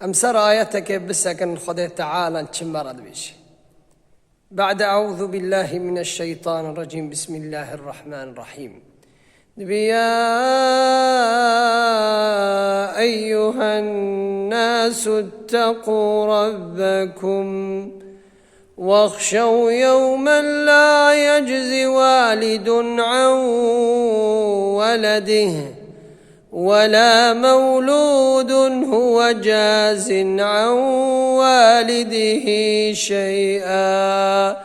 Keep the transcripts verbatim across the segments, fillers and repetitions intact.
Em ser ayetekê bisekin Xwedê Teala çi me re dibêje. بعد أعوذ بالله من الشيطان الرجيم. بسم الله الرحمن الرحيم. يا أيها الناس اتقوا ربكم واخشوا يوما لا يجزي والد عن ولده ولا مولود هو جاز عن والده شيئا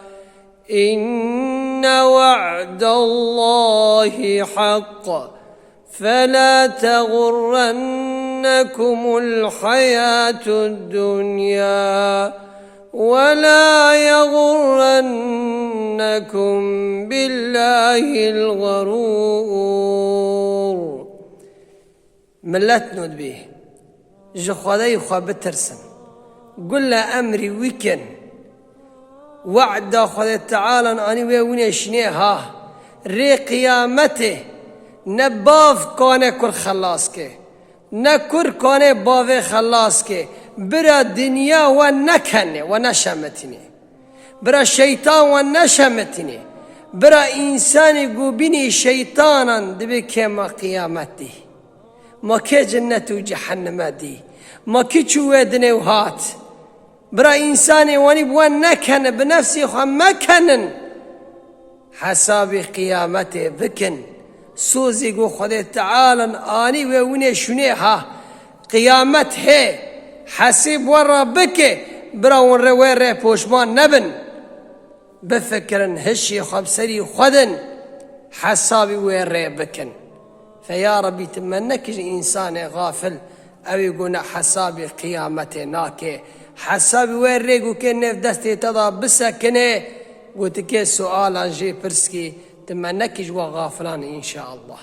إن وعد الله حق فلا تغرنكم الحياة الدنيا ولا يغرنكم بالله الغرور. Milet nû dibê, ji Xwedeyê xwe bitirsin. Gule emrî wî kin. We'da Xwedê Teala anî wê winê şinê ha. Rê qiyametê ne bav kane kur xelas ke. Ne kur kane bavê xelas ke. Bira dinya we nekene, we neşemetîne. Bira şeytan we neşemetîne. Bira însanî gubînî şeytanan dibê kêma qiyamet dî. Ma kê cinnet û cehenneme dî? Ma kî çû wê dinê û hat? Bira însanê wanî bi we nekene, bi nefsê xwe mekenin. Hesabê qiyametê bikin. Sozê ku Xwedê Teala anî wê winê şûnê ha. Qiyamet hê. Hesîb we re bike. Bira hûn rê wê rê poşman nebin. Bifikirin, hişê xwe bi serî xwe din, hesabî wê rê bikin. Fe ya Rebî, tu me nekij însanê xafil, ew ê gona hesabê qiyametê nake. Hesabî wê rê gûkê nêv destê te da bisekine, gotikê sualan jê pirskî, tu me nekij wa xafilan înşaallah.